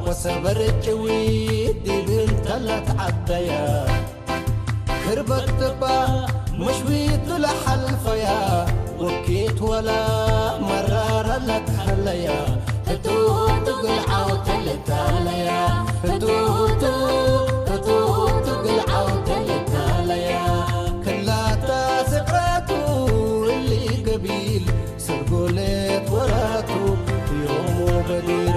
ወሰበር ጭዊ ዲብን ተላት ዓደያ ክርበት ጥባ መሽዊቱ ለሓልፈያ ወኪት ወላ መራራ ለትሐለያ ህቱቱ ግልዓው ተልታለያ ህቱቱ ህቱቱ ግልዓው ተልታለያ ክላታ ስቅራቱ እሊ ገቢል ስርጎለት ወራቱ ዮሞ በዲር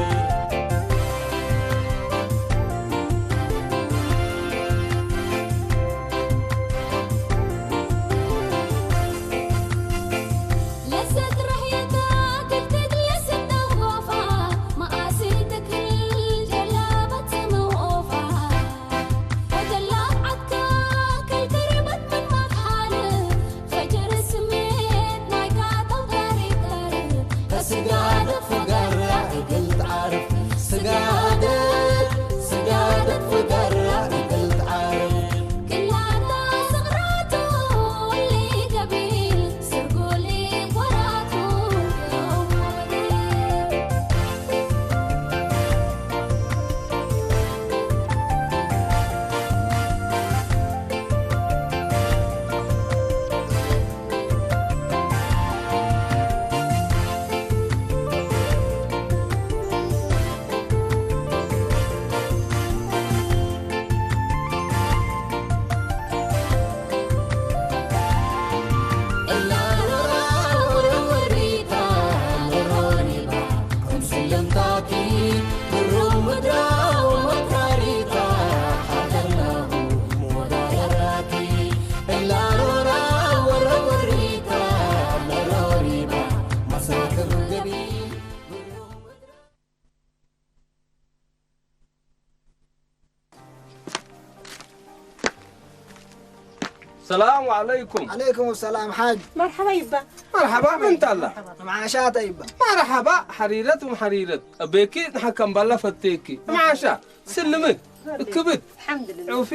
ሰላም ዓለይኩም። ዓለይኩም ሰላም ሓጅ። መርሓባ ይባ። መርሓባ፣ መን ታላ? መዓሻታ ይባ። መርሓባ፣ ሓሪረት ወም ሓሪረት። ኣቤኪ ንሓካም ባላ ፈቴኪ። መዓሻ፣ ስልምት፣ እክብት፣ ኣልሓምዱሊላህ። ዑፊ።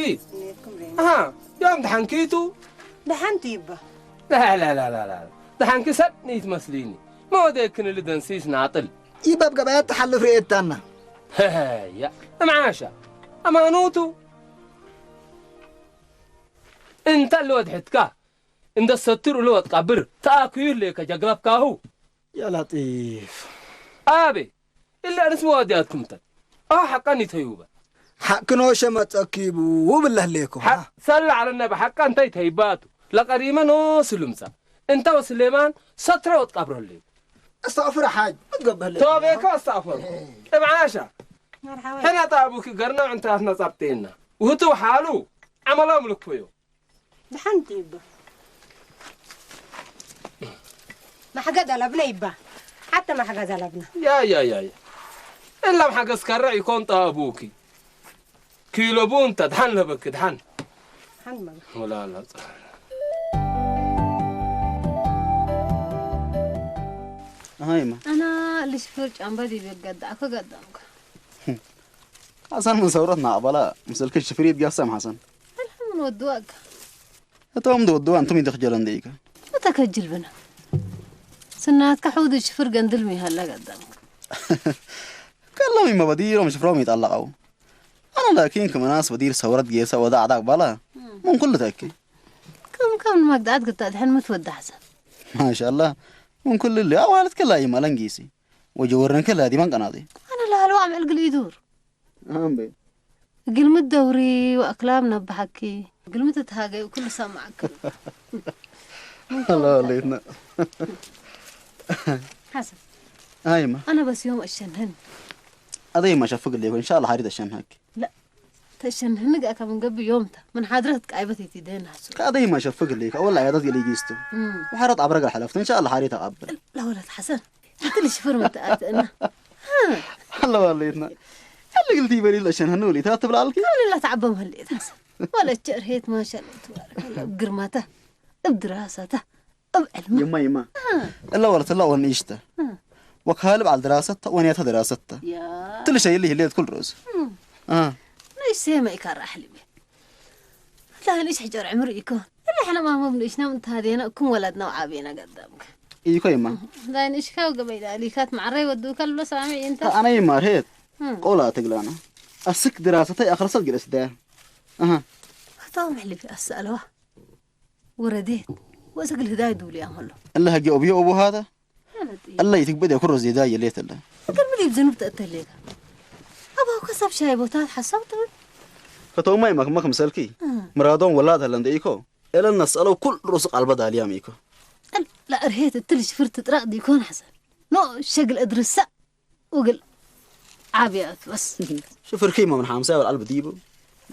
ኣሃ፣ ዮም ድሓንኪቱ? ድሓንቲ ይባ። ላ፣ ላ፣ ላ፣ ላ፣ ላ። ድሓንኪ ሰብ ንይትመስሊኒ። መወደክን ልደንሲስ ናጥል። ይበብ ገበያ ትሓልፍ ርእየታና። ያ፣ እምዓሻ፣ ኣማኖቱ። እንተ ለወድሕትካ፣ እንደ ሰትር ለወትቃብር፣ ተኣክዩ ለከ ጀግረብካሁ። ያ ላጢፍ። ኣቤ፣ እለ ኣንስ መዋዲያትኩም ተን። ኣሁ ሓቃን ይተዩበ። ሓቅኖ ሸመጸኪቡ ውብለህ ሌኮ። ሓ-፣ ሰላ ዓለና ብሓቃ እንታይ ተይባቱ። ለቀሪመ ኖ ስሉምሳ። እንተ ወስሌማን ሰትረ ወትቃብረሉ። ኣስተግፍር ሓጅ፣ ምን ትገብር ለይ? ቶቤኮ ኣስተግፍር። እብዓሻ። መርሓባ። ሕና ጣቡኪ ገርና ዕንታትና ጻብጤና። ውህቱ ሓሉ፣ ዓመሎም ልኩዮ። ብሓንቲ ይባ። ማሕገዝ ኣለብና ይባ። ሓተ ማሕገዝ ኣለብና። ያ፣ ያ፣ ያ፣ ያ። እላ ማሕገዝ ከረ ይኮን ጣቡኪ። ኪሎ ቡን ተድሓን ለበኪ ድሓን። ሓን መጋ። ወላ፣ ላ፣ ጸ-፣ ኣሃይማ። ኣና ልሽፍር ጫምባ ዲብ ገዳእኮ ገዳምኮ። ሓሰን ምን ሰውረት ናቕበላ ምስልኪ ሽፍሪት ጋሳም ሓሰን። ኣልሐምን ወድዋእካ። እቶም ድወድዋ እንቱም ይደኽጀለን ደይካ። እተ ከጅል ብና። ስናትካ ሕውድ ሽፍር ገንድል ሚሃላ ገዳምኮ። ከሎም ይመበዲሮም ሽፍሮም ይጣለቐው። ኣነ ላኪን ክመናስ በዲር ሰውረት ጌሰ ወዳ ዓዳቅ ባላ ምን ኩሉ ተኪ። ከም ከም ንመግዳዕት ግታ ድሕን ምትወዳ ሓሰን። ማሻላ ምን ኩሉ ሊ ኣዋልት ከላ ይማለን ጊሲ ወጀወርን ከላ ዲማን ቀናጢ። ኣነ ላህልዋ ምዕል ግል ይዱር። ኣምበ ግልምት ደውሪ ወኣክላም ነብሓኪ። ግልምት እትሃገዩ ኩሉ ሰማዕክ። ኣላ ወለይትና። ሓሰን። ኣይማ። ኣነ በስ ዮም ኣሸንህን። ኣደይማ ሸፍግ ለይኮ ኢንሻአላ ሓሪት ኣሸንሃኪ። لا። ተሸንህኒ ገእካ ምን ገብ ዮምታ ምን ሓድረት ቃይበት ይትደን ሓሱ። ከኣደይማ ሸፍግ ለይካ ወላ ያዳት ገለይ ጊስቱ። እም። ወሓረት ኣብረግ ሓለፍት ኢንሻአላ ሓሪት ኣቀብል። لا ولا حسن. ትንሽ ፍርም ተኣትእና። ኣለዋ ለይትና። ሕልግልቲ ይበሊ ለሸን ሀኑ ወሊታ ትብላ ኣልኪ? ከምልላ ተዓበም ህልኤት ሓሰን። ወለች እርሄት ማሻላ ተባረከላ። እብ ግርማታ፣ እብ ድራሳታ፣ እብ ዕልማ። ይማ፣ ይማ። እ። እላ ወለት እላ ወን ኢሽተ። እ። ወካል በዓል ድራሰታ፣ ወንያታ ድራሰታ። ያ። ትልሸ ይሊ ህልየት ኩል ርኡስ። እ። እ። ንእሽ ሴመ ኢካራ ሕልሜ። لا ليش حجر عمري يكون. إلا إحنا ما مبنيش نام تهدينا كم ولدنا وعابينا قدامك. ኢኮ ይማ። ዳይን እሽካው ገበይ ዳሊካት ማዕረይ ወዱ ከሎ ሳሚ እንተ ኣነ ይማ ርሄት። እም። ቆላ ትግላና። ኣስክ ድራሰተይ ኣኽረሰት ግለስ ዳያ። ኣሃ። ኣታው ምሕልፊ ኣሰኣለዋ። ወረዴት ወሰግል ህዳይ ዱልያ መሎ። እለ ሀጊ ኦብዮ ኦቦ ሃታ? ያለጢ። እለ ይትግበድ ያኩሮ ዜዳ የሌት እለ። እግር ምን ይብዝኑ ብትእተሌካ? ኣባው ከሰብ ሻይ ቦታ ሓሳብ ትብል? ከተውማይ መክመክ ምሰልኪ። እም። ምራዶም ወላድ ሀለን ደኢኮ። ኤለን ነስአለው ኩል ሩሱ ቃልበ ዳልያም ኢኮ። እለ እርሄት እትል ሽፍር ትጥራቅ ዲኮን ሓሰን። ኖ ሸግል እድርሳ። ወግል ዓብያት በስ። ሽፍርኪ መምን ሓምሳ ይበል ዓልብ ዲቡ።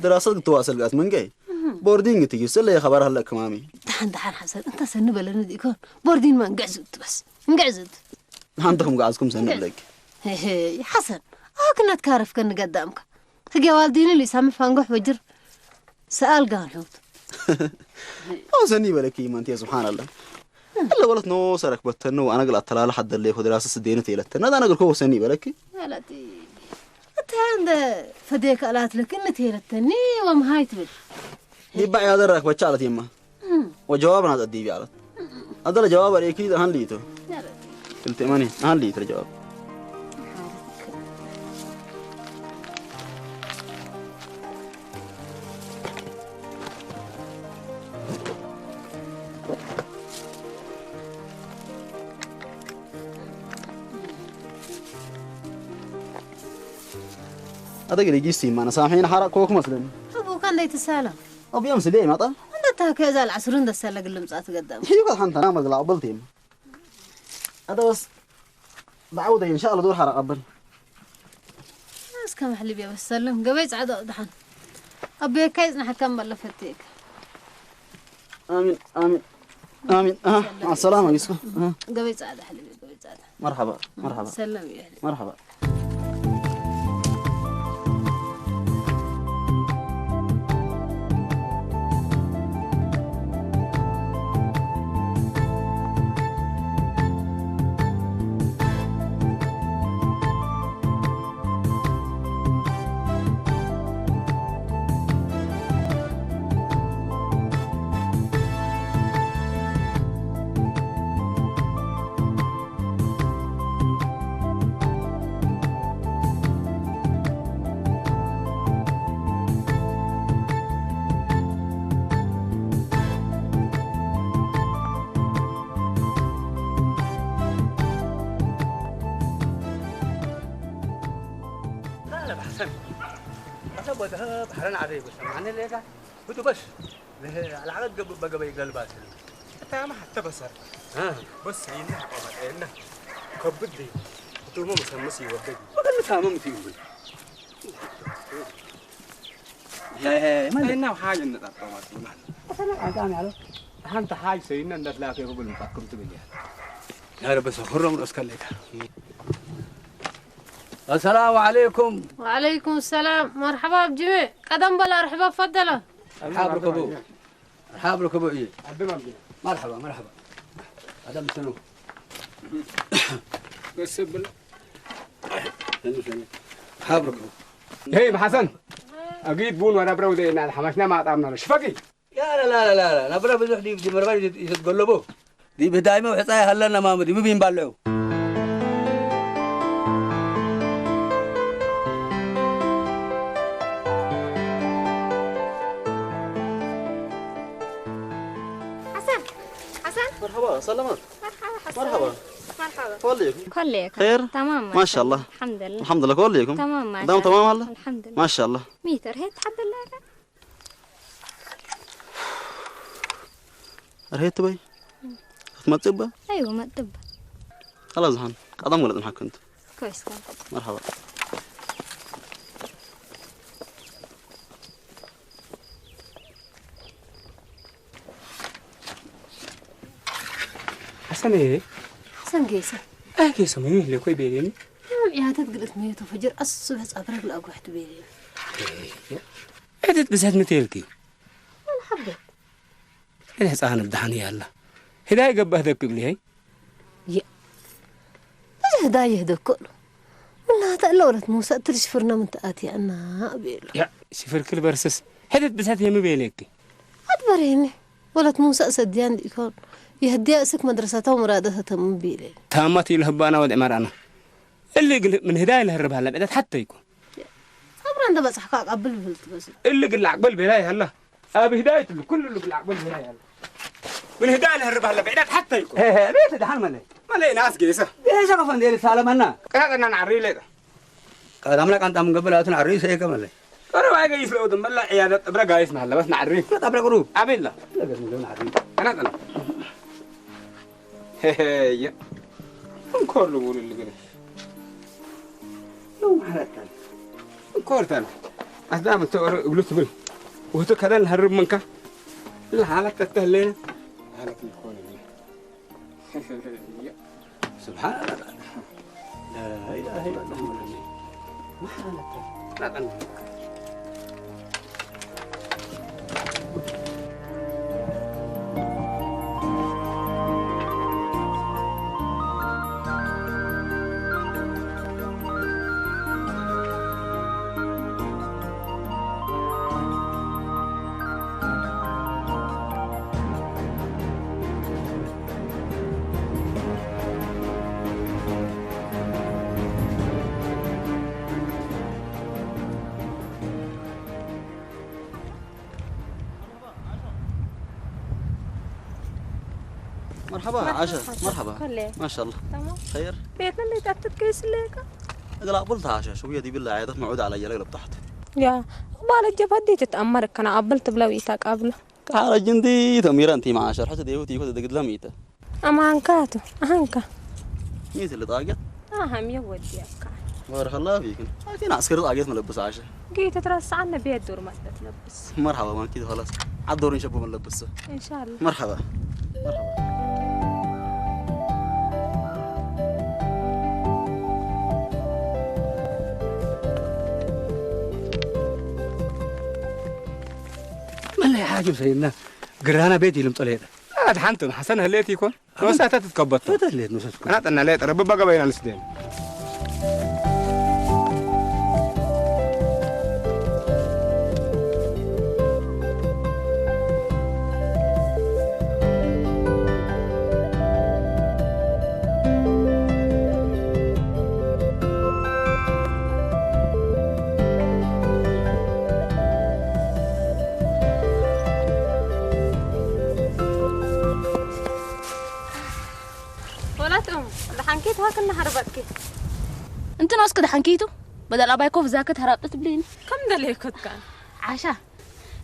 ድራሰት ክትዋሰል ጋት መንገይ። እህ። ቦርዲንግ ትዩ ስለ የኸባር ሃለ ክማሚ። ደሓን ደሓን ሓሰን፣ እንታ ሰኒ በለኒ ዲኮን። ቦርዲን መንገዕ ዝብት በስ። እንገዕ ዝብት። ሓንቲ ከም ጋዓዝኩም ሰኒ እንገዕ ብለክ። ሄ ሄ፣ ሓሰን፣ ኣክነት ካረፍከ ንገዳምካ። ህገ ዋልዲኒ ሊሳሚ ፋንጎሕ ወጅር። ሰኣል ጋር ሑት። ኣው ሰኒ በለኪ ማንቲያ፣ ስብሓን ኣላህ። እለ በለት ኖ ሰረክ በተን ነው፣ ኣነ ግል ኣተላለ ሓደለ ይኹ ድራሰ ስደይነት የለተን። ናዳ ነገር ኮ ሰኒ በለኪ። ያለጢ። እታ እንደ ፈደየ ከላት ለክን የለተኒ ወምሃይ ትብል። ይባዕ ያደረክ በቻ ኣለት የማ። እም። ወጀዋብ ናት ኣዲቢ ኣለት። ኣደለ ጀዋብ ኣርእኪ ኣሃን ልይቶ። ያለጢ። ክልተ ማኒ ኣሃን ልይቶ ጀዋብ። ኣደግሪ ጊስቲ ማና ሳምሒን ሓራቅ ኮክ መስለኒ። ኣቡካ እንዴት ትሳላ? ኣብ የምስ ደይ መጣ? እንደ ታከ እዛ ለዓስሩ እንደሰለ ግልምጻ ትገደም። ሂዩ ሓንታ ና መግላ ኣበልቲም። ኣደወስ ብዓውደ ኢንሻኣላ ዶር ሓራቅ ኣበል። እስከ መሕልብ የበሰልን ገበይ ጻዕዳ ድሓን። ኣቤካ ይጽናሕካ እምበለ ፈትየካ። ኣሚን፣ ኣሚን፣ ኣሚን። ኣሃ፣ ሰላም። ኣሰላም ኣጊስኩ። ኣሃ። ገበይ ጻዕዳ ሕልብ፣ ገበይ ጻዕዳ። መርሓባ፣ መርሓባ። ሰላም እዩ። መርሓባ። لا، لا، بحسن. أنا بدها بحران عادي بس، معنى ليه ده؟ بدو بس. له، على عدد قبل بقى بيقلبات. أنت يا ما حتى بصر. ها. بس ينه قبل، ينه. كبدي. أنتوا ما مسمسي وبدي. ما كان متامم فيهم. هي، هي، ما عندنا حاجة نتعطى ما تقول. أصلًا حاجة عامل على. حنت حاجة سيدنا الناس لا كيف يقول مفكر تبين. يا رب سخرهم رأسك لك. السلام عليكم. وعليكم السلام. مرحبا بجميع. قدم بلا رحبا فضلا. مرحبا بكم. مرحبا بكم إيه. مرحبا، مرحبا. قدم سنو. بس بال- سنو، سنو. مرحبا بكم. هي حسن. أجيب بون وأنا برودي إن الحمشنا ما طعمنا. شفقي. لا، لا، لا، لا، لا، لا. نبرة بزح دي، دي مرة دي يتقلبوا. دي بدايمة وحصايا هلنا ما مدي، مبين بالعو. حسن، حسن. مرحبا، سلامات. مرحبا، حسن. مرحبا. مرحبا. كواليكم. كواليكم. خير؟ تمام، ما شاء الله. الحمد لله. الحمد لله، كواليكم. تمام، ما دام شاء الله. تمام هلا؟ الحمد لله. ما شاء الله. ميتر، هي تحب اللعبة؟ رهيت بي؟ هتمطبة؟ أيوة، مطبة. خلاص هان، قدم ولا تنحك أنت؟ كويس، كويس. مرحبا. حسن إيه؟ حسن قيسة. إيه قيسة، مين اللي كوي بيني؟ يا عم، يا تتقلت مية وفجر، الصبح أبرق لأقوى حتبيني. إيه؟ إيه تتبزهد متيلكي؟ أنا حبك. إيه صاحن بدحني يلا. هداية قبه ذاك قبلي هي. ያ። እዚ ህዳይ ይህደኮ ኣሎ። እናተ እለ ወለት ሙሳ እትል ሽፍርና ምን ተኣትያ እና ቤሎ። ያ፣ ሽፍር ክል በርስስ። ሕደት ብሳት የም ቤለኪ። ኣትበሬኒ። ወለት ሙሳ ሰድያ እንዲኮን። የህድያ እስክ መድረሰታ ወምራደሰ ተም ቤለ። ታማት ይልህባና ወድ ዕመራና። እሊ ግን ምን ህዳይ ለህርብ ሃላ ብዕዳት ሓተይኩ። ኣብራ እንደ በጻሕካ ኣቃብል ብልት በስ። እሊ ግን ላዕበል ቤላ ይሃላ። ኣብ ህዳይ ትሉ ኩሉ እሊ ግን ላዕበል ቤላ ይሃላ። ምን ህዳይ ለህርብ ሃላ ብዕዳት ሓተይኩ። ሄ፣ ሄ፣ ቤት ደሓን መለይ። መለይ ናስ ጌሰ። ጌሰ ከፈን ደል ሳለማና። ቀናጠና ናዕሪ ለይጠ። ቀዳምና ቃንጣ ምን ገበል ኣትን ዓሪ ሰይ ከመለይ። ቀረብ ኣይገይስ ለውጥ መላ ዕያደ ጥብረ ጋይስ ናለ በስ ናዕሪ። ጠብረ ቅሩ። ኣቤላ። ለገስ ምን ናዕሪ። ቀናጠና። ሄ፣ ሄ፣ የ። እንኮር ልቡል ልግነ። ነው ማለት። እንኮር ተን። ኣስዳም ተወረ እግሉ ትብል። ወተ ከለል ሀርብ መንካ። ለሐለት ተተለነ። ሐለት ይኮነ። سبحان الله. لا إله إلا الله. ما حالك؟ لا تنهك. مرحبا، مرحبا، عاشا، مرحبا. مرحبا. كله. ما شاء الله. تمام. خير؟ ቤት እንዴት ኣትትከይስ ለካ? እግላ ኣቕብል ተሃሸ፣ ሽውየ ዲብል ለዓየተት መዑድ ዓላ እያለ ግለብ ታሕት። ያ፣ እቕባል እጀ ፈዲ ትትኣመር ከና ኣብል ትብለው ኢታ ቃብሎ። ቃል እጅ እንዲ ተሚረ እንቲ መዓሸር፣ ሕቲ ደይሁት ይሁት ደግድለም ኢተ። ኣማንካቱ፣ ኣሃንካ። ሚት ልጣገት? ኣሃም የወዲያካ። بارك الله فيكن. أكين عسكر ጣገት መለብስ ዓሸ። ጌተ ትረስዓነ ቤት ዶር ማለት ነብስ። مرحبا ማንኪ خلاص. ዓዶርን ሸቦ መለብስ። إن شاء الله. مرحبا. مرحبا. መለይ ሓጅብ ሰይድና ግራና ቤት ኢልም ጸለየጠ። ኣድሓንትን ሓሰን ህሌት ይኮን? ወሳታት ትከበቶ። ተተሌት ንሰስኩ። ኣናጠና ሌጥ ረብባ ገባይና ንስደን። ወላትኦም ደሓንኪ ተዋክና ሓርባጥኪ። እንትን እስክ ደሓንኪቱ በደል ኣባይ ኮፍ ዛከት ሓራብጥ ትብሊኒ። ከም ደለይኩት ካን። ዓሻ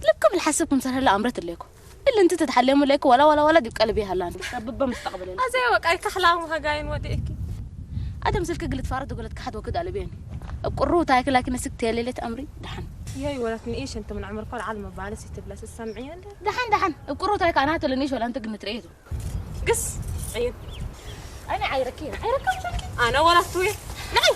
ልክ ብልሓስብ ክምሰል ህላ ኣምረት ኣለይኩ። እሊ እንት ተትሓለሙ ለይኩ ወላ ወላ ወላ ዲብ ቀልቢ ሃላን። ረብበ ምስተቕበለና። ኣዘይ ወቃይ ካሕላሙ ሃጋይን ወዲእኪ። ኣደም ስልክ ግልት ፋረት ወገለት ካሕት ወክድ ኣለቤን። እብ ቅሩ ታይክ ላኪን ስክ ተየሌሌት ኣምሪ ደሓን። የይ ወለት ንኢሽ እንት ምን ዕምር ኮል ዓል መባለስ ይትብለስ ትሰምዕዮ እንደ። ደሓን ደሓን እብ ቅሩ ታይክ ኣናተ ለንኢሽ ወላ እንት ግንት ርእየቱ። ግስ። ዓይን። ኣነ ዓይረኪ፣ ዓይረካ ምሸኪ። ኣነ ወላ ትዌ። ናይ።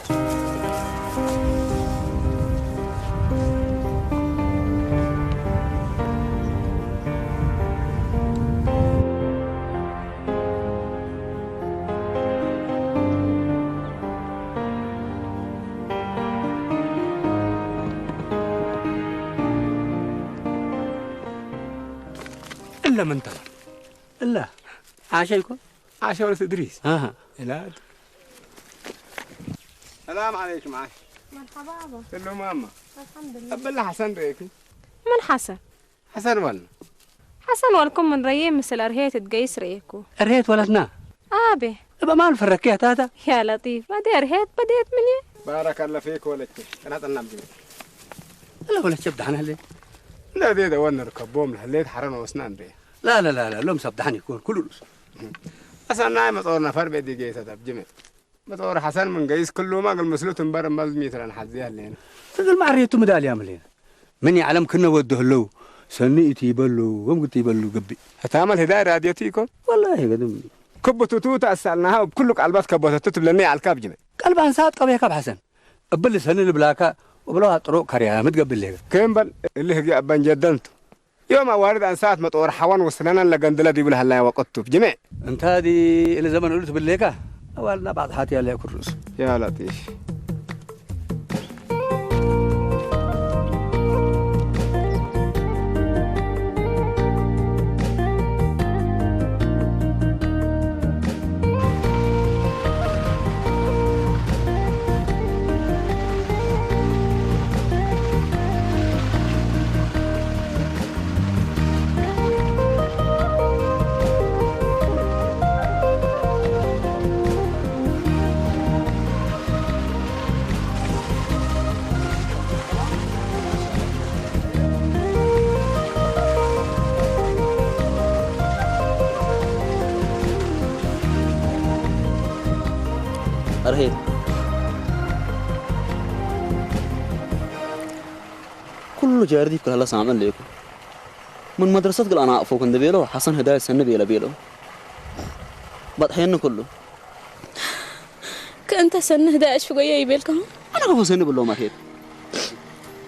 እለ ምን ተራ? እላ፣ ዓሻ ይኮን? ዓሻ ወለስ እድሪስ? ኣሃ። እላ። ሰላም ዓለይኩም ዓሽ። መርሓባ ኣባ። ኩሉ ማማ። ኣልሓምዱሊላህ። ኣበላ ሓሰን ርእየኪ? መን ሓሰን? ሓሰን ዋልና። ሓሰን ዋልኩም ምን ረየ ምስል ኣርሄት እትገይስ ርእየኩ። ኣርሄት ወለትና? ኣቤ። እበ ማን ፈረኪ ኣታታ? ያ ለጢፍ፣ ኣዲ ኣርሄት በዴት ምን እየ? ባረከ አላህ ፊክ ወለቼ። ጥናጥና ብድሜ። እለ ወለቼ ብዳሕና ህሌ። ለዴ ደወን ንርከቦም ለህሌት ሓረን ወስና እንዴ። لا، لا، لا، لا، لوم سبدحني كون كل روس. أصلًا ناي مطور نفر بدي جيسة تبجمة. مطور حسن من جيس كل ما قال مسلوت مبر مز ميتران حزي هلين. تقول ما عريتو مدالي عملين. من يعلم كنا وده لو. سني إتي بلو، وم قلت يبلو قبي. هتعمل هداية راديو تيكون؟ والله قدم. كبتو توتا أسألناها وبكل قلبات كبتو تتبلني على الكاب جمة. قلب أنسات قبي كاب حسن. أبل سني البلاكا وبلوها طرق كريا متقبل ليك. كيمبل اللي هي أبان جدنتو. ዮም ኣዋርድ ኣንሳት መጦር ሓዋን ወስነናን ለገንድለ ዲብል ሃላያ ወቀቱ ብጅሜዕ። እንታዲ እለ ዘመን እሉ ትብሌካ ኣዋልና ባዕድ ሓት ያለ ኩርስ። ያ ለጢፍ። ራሄል፣ ኩሉ ጃርዲ ይኩላላ ሳምዕን ለይኩ። ምን መድረሰት ግል ኣና ኣፎ ክንደ ቤሎ፣ ሐሰን ህዳይ ሰነ ቤለ ቤሎ። ባጥሐየኒ ኩሉ። ከእንተ ሰነ ህዳይ ኣሽፍጎየ ይቤልካ? ኣነ ከፎ ሰነ ብሎ ማርሄት።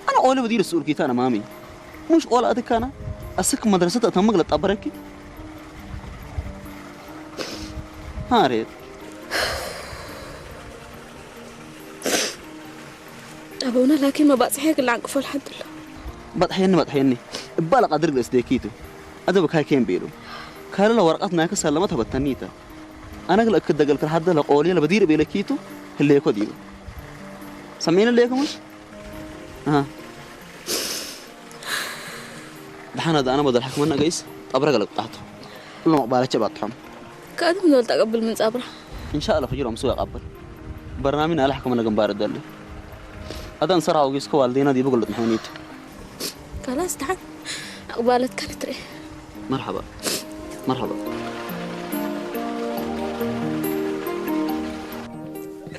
ኣነ ኦለ በዲር ስኡል ኪታ ነ ማሚ። ሙሽ ኦላ ኣትካና? ኣስክ መድረሰት ኣተመግለ ጣበረኪ? ሃሬት። ኣቦና ላኪን መባጽሐ ግላን ቅፎል ሓንትሎ። ባጥሐየኒ፣ ባጥሐየኒ። እባለ ቃድር ግለስ ደኪቱ። ኣደ በካይ ኬም ቤሉ። ካልለ ወረቀት ናይከ ሰለመ ተበተኒተ። ኣነ ግለ እክደገል ክርሓደ ለቆልየ ለበዲር ቤለኪቱ ህሌኮ ዲቡ። ሰሚዕኒ ህሌኮ ሙሽ? ኣሃ። ደሓና ደኣና በደል ሓክመና ገይስ፣ ጠብረ ገለ ቅጣዕቱ። ኩሎም ኣቕባለቸ ባትሖም። ከእትም ንበል ጠቀብል ምን ጻብራ። ኢንሻኣላ ፈጅሮም ስው ያቀብል። በርናሚን ኣላ ሓክመና ግንባር ደሊ። ኣዳን ሰራው ጊስኮ ዋልዴና ዲቡ ግልጥ መሐኒት። ካላስ ደሓን ኣቕባለትካ ልትርኢ። መርሓባ። መርሓባ።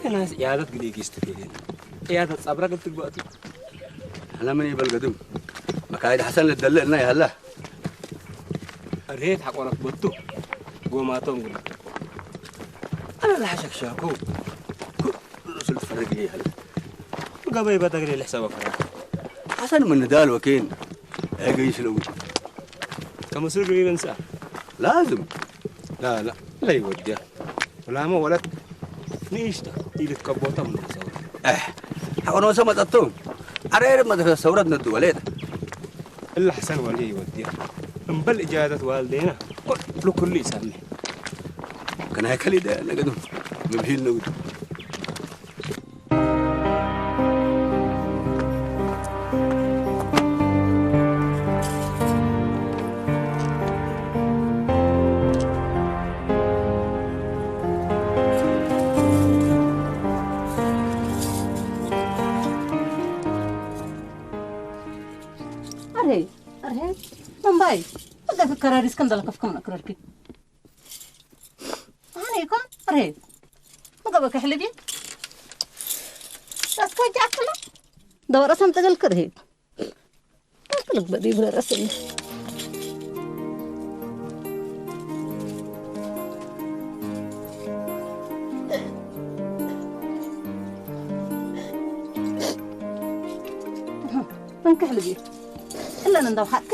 ከናስ ያለት ግዲ ጊስት ከይደን። ያለት ጻብራ ግልጥ ግባቱ። على من يبلغ دم؟ مكايد حسن للدلة لنا يا هلا. أرهيت حق ورق بطو. قوماتهم قلت. أنا لا حشك شاكو. كل رسل تفرق لي هلا. قبل يبدأ لي الحساب فرق. حسن من دال وكين. أجي شلو. كم سر لي ننسى. لازم. لا، لا، لا يوديها. ولا ما ولد. نيشتا. إلى كبوتا من الزوج. أه. حقنا سما تطو. أريد ما تفسرت ندو وليد. إلا حسن ولي يوديها. من بل إجازة والدينا. كل، كل يسمي. كان هيك لي ده، نقدم. مبهيل نقدم. ኣርሄ፣ ኣርሄ፣ መምባይ፣ ወደ ክከራሪስ ከም ዘለከፍኩም ነክረርኪ። ኣነ ይኮን፣ ኣርሄ፣ መገበከ ሕልቢ፣ ኣስኮጃ ኣክላ፣ ደወረሰም ጥግል ክርሄ። ክልግበ ዲብረ ረስኒ። እንክሕልቢ እለን እንዳው ሓቂ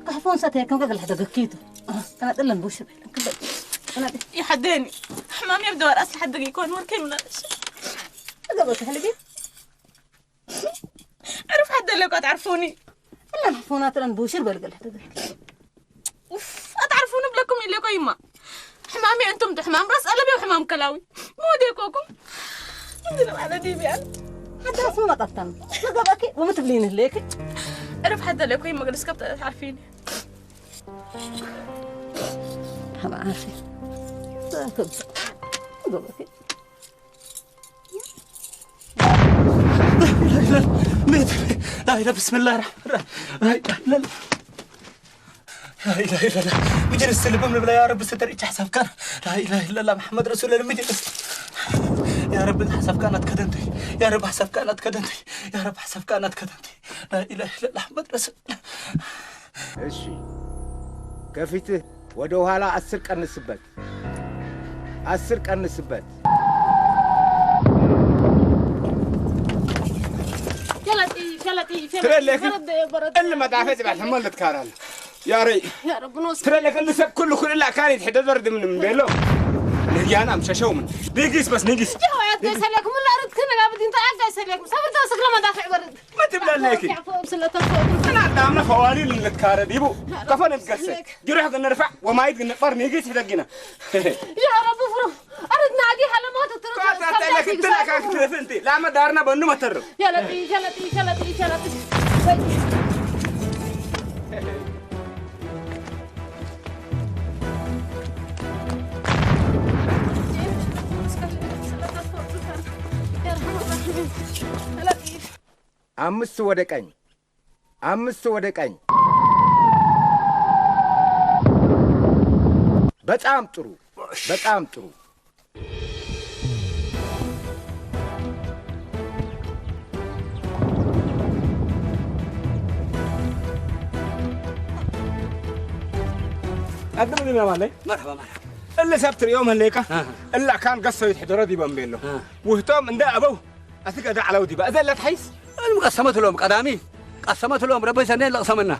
ክሕፎን ሰተየ ከም ገገል ሕደገኪቱ። ጠናጥለን ቡሽ በለን ክበል። ጠናጥ ይሓደኒ። ሕማም የብደ ወርኣስ ልሓደግ ይኮን ወርከይ ምናለሽ። ገበ ክሕልቢ ዕርፍ ሓደለ እኳ ትዓርፉኒ። እለን ሕፎናት እለን ቡሽር በልገል ሕደገል። ኡፍ፣ ኣትዓርፉኒ ብለኩም ኢለ እኮ ይማ። ሕማም እየ፣ እንቱም ሕማም ራስ ኣለብ እየ፣ ሕማም ከላዊ። ሞዴ ኮኩም። እንዲ ነው ኣለ ዲብ ያል። ሓዳስ መጣፍታን። መገባኪ ወምትብሊን ህሌክ። ዕርፍ ሓደለ እኮ ይማ፣ ግድስ ከብተ ትዓርፊኒ። ሓባ ዓርፊ። መገባኪ። لا إله إلا الله. لا إله، بسم الله الرحمن الرحيم. لا إله إلا الله. لا إله إلا الله. مجلس اللي بمن بلا يا رب ستر إيش حسب كان. لا إله إلا الله محمد رسول الله مجلس. يا رب حسب كانت كدنتي. يا رب حسب كانت كدنتي. يا رب حسب كانت كدنتي. لا إله إلا الله محمد رسول الله. እሺ፣ ከፊትህ ወደ ኋላ አስር ቀንስበት፣ አስር ቀንስበት። يا لطيف، يا لطيف، يا ትረለክ لطيف. برد يا برد. እል መጣፈ ዝባል ሕሞ ልትካራል። ያረይ يا رب نوس. ትረለክ እል ሰብ ኩሉ ኩሉ ላ ካሪት ሕደ ዘርድ ምን ምቤሎ። ንያና ምሸሸው ምን ንግስ በስ ንግስ። يا ويا تسلك من الأرض كنا قاعدين تعال تسلك. صبرت أسكر ما دافع برد. ما تبلع ليكي. أنا دامنا فوالي لنتكارد يبو. كفن نتقسى. جروح قلنا نرفع وما يد نقبر نيجي تحدقنا. يا رب فرو. أردنا عدي على ما تترك. قاطع لك انت لك انت. لا ما دارنا بنو ما ترو. يا لطيف، يا لطيف، يا لطيف، يا لطيف. يا رحمن الرحيم. يا لطيف. አምስት ወደ ቀኝ፣ አምስት ወደ ቀኝ። በጣም ጥሩ፣ በጣም ጥሩ። ኣድም ዝና ማለይ መርሓባ መርሓባ። እለ ሰብ ትርእዮም ኣለካ። ኣሃ። እላ ካን ገሶ ይትሕደሮ ዲበም ቤሎ። ኣሃ። ውህቶም እንደ ኣበው ኣቲ ገዳ ዓለው ዲባ እዘ እለ ትሓይስ። እልም ቀሰመት ሎም ቀዳሚ ቀሰመት ሎም ረበይ ሰኔን ለቅሰመና።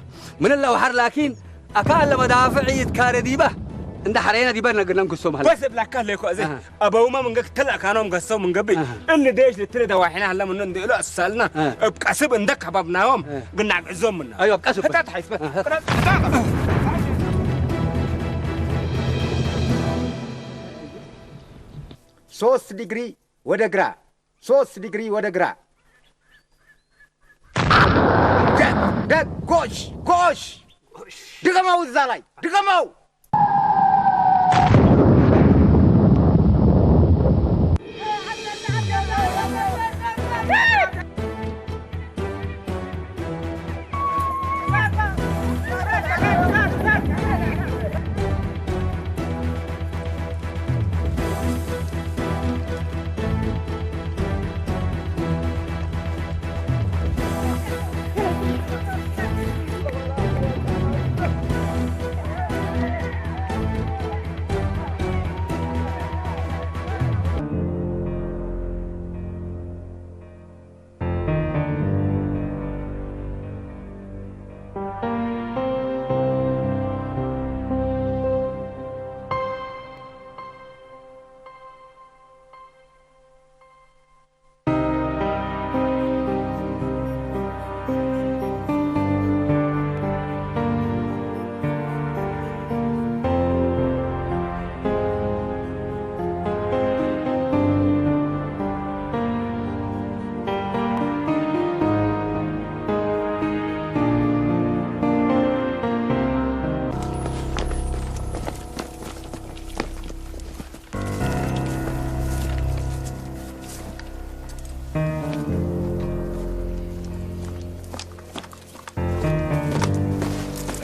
ምን ለውሓር ላኪን ኣካ ለመዳፍዕ ይትካረ ዲባ እንደ ሐረየና ዲባ ነግርናም ክሶም ሀለ። በስ እብላካ ለኮ እዘ። ኣሃ። ኣበውማ መንገ ክተላ ካኖም ገሶ መንገቢ። ኣሃ። እሊ ደሽ ልትለ ደዋሒና ሀለ ምን እንደ እሎ ኣሳልና። ኣሃ። እብ ቀስብ እንደ ከባብናዮም። ኣሃ። ግና ግዕዞም ምና። ኣዮ፣ ቀስብ። ህታት ሓይስ በስ። ኣሃ። ሶስት ዲግሪ ወደ ግራ፣ ሶስት ዲግሪ ወደ ግራ። ደግ፣ ደግ፣ ጎሽ፣ ጎሽ። ድገመው፣ እዛ ላይ ድገመው።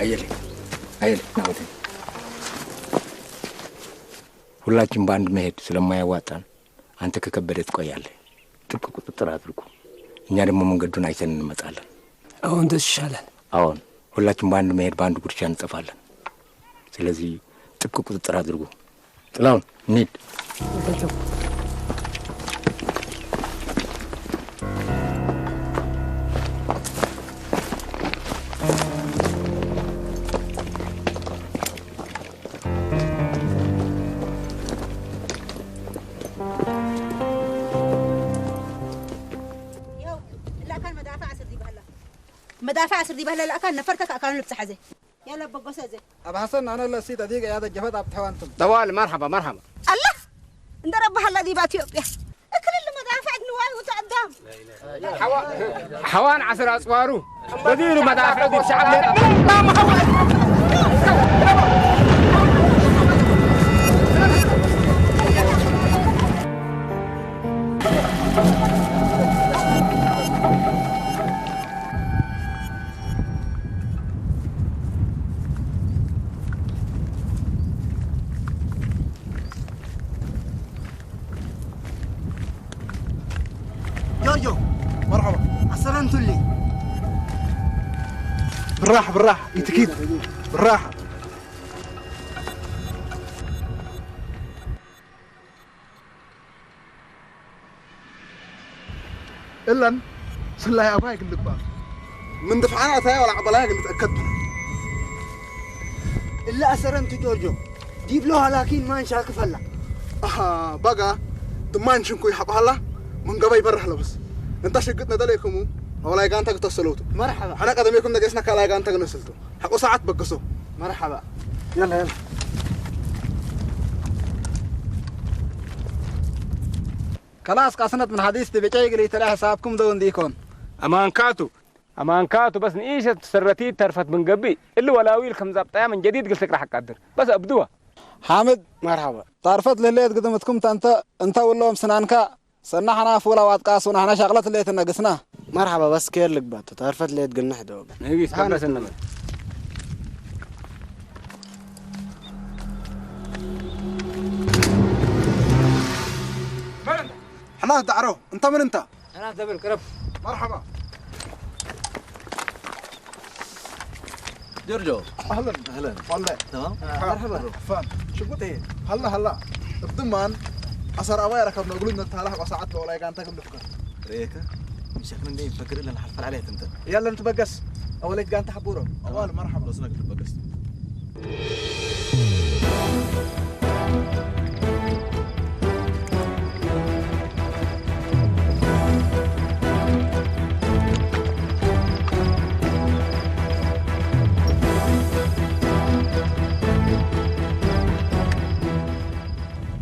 አየለ፣ አየለ፣ ና ወደ እኔ። ሁላችን በአንድ መሄድ ስለማያዋጣን አንተ ከከበደ ትቆያለህ። ጥብቅ ቁጥጥር አድርጉ። እኛ ደግሞ መንገዱን አይተን እንመጣለን። አዎ፣ እንደሱ ይሻላል። አዎን፣ ሁላችን በአንድ መሄድ በአንድ ጉድሻ እንጠፋለን። ስለዚህ ጥብቅ ቁጥጥር አድርጉ። ጥላሁን፣ እንሂድ። ያው፣ እላካን መዳፍዕ ዓስር ዲብ ሃላ። መዳፍዕ ዓስር ዲብ ሃላ ለኣካን ነፈርተ ከኣካኑ ልብጽሕ ኣዘ። ያለ በጎሰ ኣዘ። ኣብ ሐሰን ኣነ ለሲ ተዲግ ያደ ጀፈት ኣብ ተዋንትም። ጠዋል፣ መርሐባ፣ መርሐባ። ኣላ! እንደ ረባ ሃላ ዲባ ኢትዮጵያ። እክልል መዳፍዕ ንዋይ ውተ ኣዳም። ሐዋ-፣ ሐዋን ዓስር ኣጽዋሩ። በዲሩ መዳፍዕ ዲብ ሸዓብ ሌጣ። ጆርጆ፣ መርሐባ። ኣሰላምቱልኝ። ብራሕ፣ ብራሕ፣ ኢትኪድ፣ ብራሕ። እለን ስላይ ኣባይ ግልባ። ምን ድፍዓና ኣታያ ወላ ዓበላያ ግን ተኣከድ። እለ ኣሰረምቱ ጆርጆ፣ ዲብሎ ሃላኪን ማን ሻክፈላ። ኣሃ፣ ባጋ፣ ድማን ሽንኩ ይሓቁሃላ፣ ምን ገባ ይበርሕ ለበስ። እንታ ሽግጥ ነደለ ይኩሙ፣ ኣወላይ ጋንታ ግተሰለውቱ። መርሐባ። ሓና ቀደሜኩም ነገስና ካላይ ጋንታ ግነስልቱ። ሓቁ ሰዓት በገሶ። መርሐባ። የላ፣ የላ። ከላስ ቃስነት ምን ሐዲስ ትብጨይ ግሊ ተላ ሕሳብኩም ዘው እንዲኮን። ኣማንካቱ፣ ኣማንካቱ በስ ንኢሸት ሰረቲት ተርፈት ብንገብእ፣ እሊ ወላዊል ከም ዛብጣያ ምን ጀዲድ ግል ትቅራሕ ቀድር። በስ ኣብድዋ። ሓምድ። መርሐባ። ታርፈት ልህሌት ግድምትኩም ተንተ እንተ ውሎም ስናንካ ሰናሕና ፉላ ዋጥቃሱ ናሕና ሻቅለት ሌት ነግስና። መርሐባ በስ ኬር ልግባት ተርፈት ሌት ግልነሕ ደወገ። ንግስ ሃን- ከበስንመ። መን እንተ? ሕናት ዳዕሮ፣ እንተ ምን እንተ? ሕናት ደብል ቅረብ። መርሐባ። ጆርጆ። اهلا اهلا. والله. تمام. مرحبا. فان. شو قلت ايه؟ هلا هلا. الضمان. اثر ابوي ركبنا قلنا انت هلا وساعات لو لا كان تقبل فكر. ريكا. مش احنا اللي نفكر الا نحلف عليه انت. يلا نتبقس. اوليت كان تحبوره. اول مرحبا. بس نقدر نتبقس.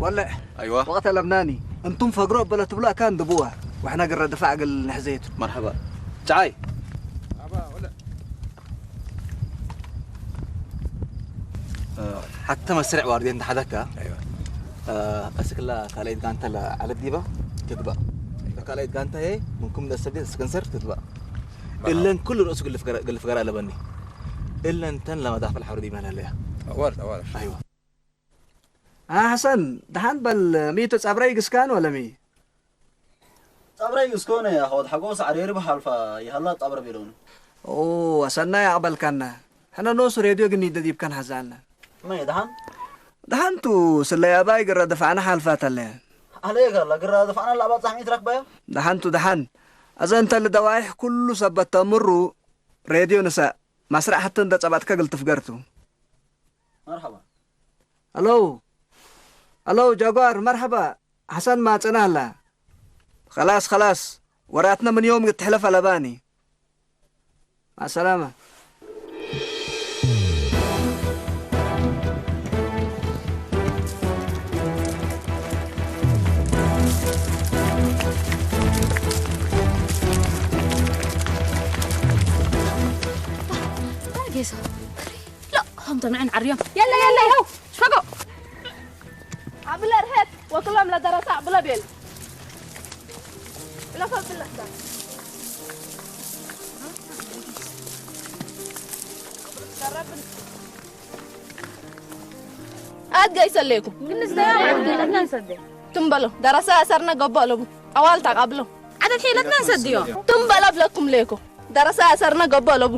ወልዕ ኣይዋ ወቕተ ለብናኒ እንቱም ፈግሮ በለ ትብሉ ኣካን ድብዋ ወሕና ግረ ድፋዕ ግል ንሕዘየቱ መርሐባ ጫይ ሓተ መስርዕ ዋርድያ እንተሓደካ ቀስክላ ካልኣይት ጋንታ ዓለት ዲባ ትግባእ ካልኣይት ጋንታ ሄ ምንኩም ደሰብ ስክንሰር ትግባእ እለን ኩሉ ርእሱ ግልፍ ገራ ኣለበኒ እለን ተን ለመዳፍል ሓሩ ዲመን ኣለያ أول أول ኣይዋ ኣሕሰን ደሓን በል ሚቱ ጸብረይ ግስካን ወለሚ ጸብረይ ግስኮነ ኣኸወት ሓጎስ ዓሬሪ ብሓልፋ ይሃላ ጸብረ ቢሎኒ ኦ ኣሰናይ ኣቕበልካና ሕነ ኖሱ ሬድዮ ግን ይደዲብካን ሓዛልና መይ ደሓን ደሓንቱ ስለይ ኣባይ ግራ ደፋዕና ሓልፋት ኣለያ ኣለየ ጋላ ግራ ደፋዕና ላባ ጻሕሚ ትረክበያ ደሓንቱ ደሓን ኣዘ እንተ ልደዋይሕ ኩሉ ሰበት ተምሩ ሬድዮ ንሳእ ማስራዕ ሕትን ደጸባጥካ ግልትፍገርቱ መርሓባ ኣሎ ኣሎ ጃጓር መርሓባ ሓሳን ማጸና ኣላ ኸላስ ኸላስ ወራትና ምን ዮም ግትሕለፍ ኣለባኒ ማሰላማ ጌሶ ሎ ሆም ተምዕን ዓርዮም የለ የለ ይኸው ሽፈጎ عبلر هات وكلهم لدرسة عبلة بيل لا فبلا ኣድጋይ ሰሌኩም ትም በሎ ደረሳ ኣሰርና ገቦ ኣለቡ ኣዋል ታቃብሎ ዓደድ ሒለትና ንሰድዮ ትም በሎ ብለኩም ሌኮ ደረሳ ኣሰርና ገቦ ኣለቡ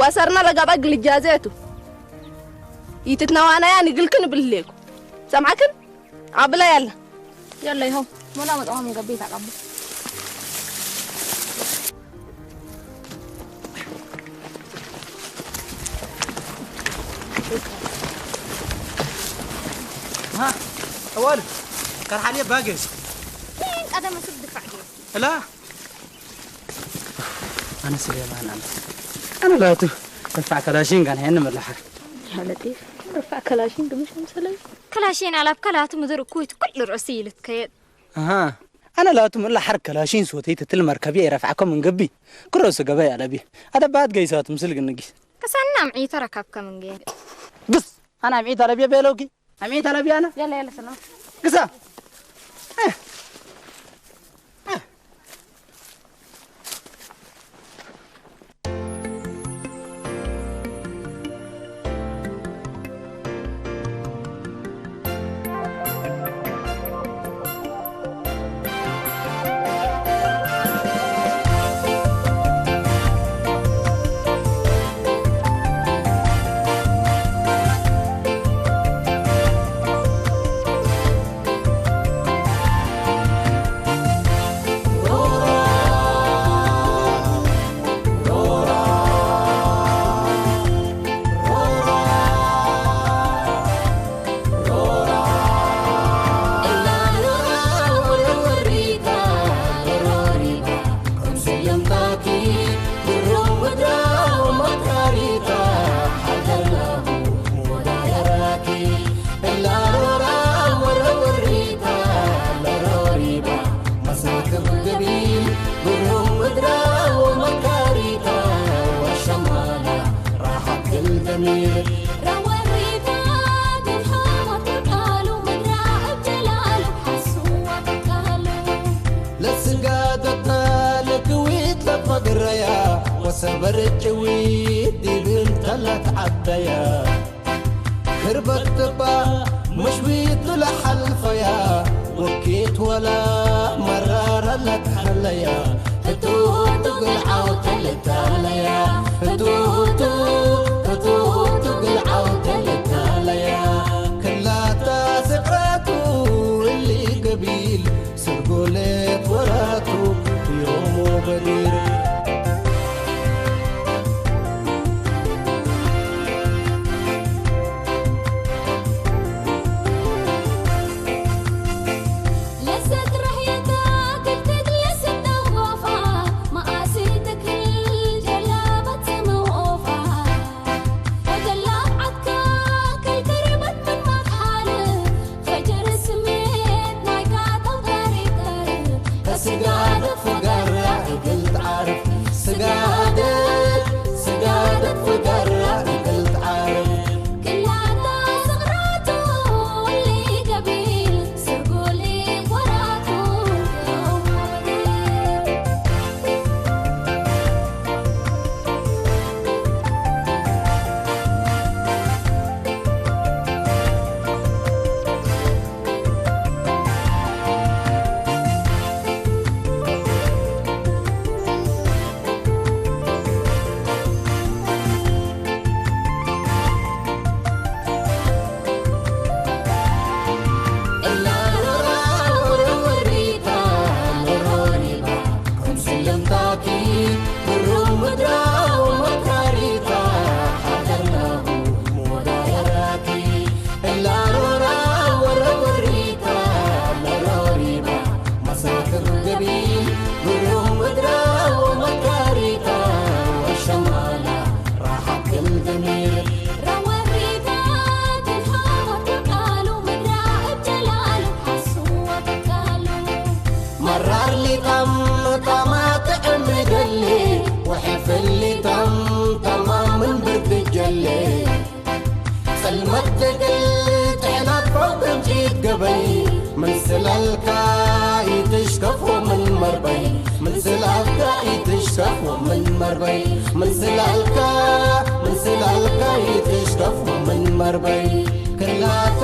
ዋሰርና ለጋባ ግልጃዜቱ ይትትናዋናያ ንግልክን ብልሌኩ ሰምዓክን ኣብላ ያላ ያላ ይኸው ሞላ መጣዋ ምንገቤ ታቃቡ أول كان حاليا باقز قدم سب دفع لا أنا سليمان أنا أنا لا تو رفع كلاشين كان هنا ملحر يا لطيف رفع كلاشين مش مسلم كلاشين على بكلات مدر كويت كل رأسي لتكيد أها أنا لا تم إلا حرك كلاشين صوتي تتل مركبي رفعكم من قبي كل رأس قبي على بي هذا بعد جاي ساعة مسلق النقي كسنا معي تركبك من جيد بس أنا معي ترى بيا بيلوكي أمين تلبيانا يلا يلا سلام قصة ሰበር ጭዊት ዲብን ተለት ዓደያ ክርበት ጥባ ምሽዊት ለሓልፈያ ወኪት ወላ መራር ለትሐለያ ህቱቱ ግልዓው ተልታለያ ህቱቱ ህቱ መትግል ጥሕናት ፈው ክምጪት ገበይ ምን ስላልካ ይትሽከፎ ምን መርበይ ምን ስላልካ ይትሽከፎ ምን መርበይ ምን ስላልካ ምን ስላልካ ይትሽከፎ ምን መርበይ ክላታ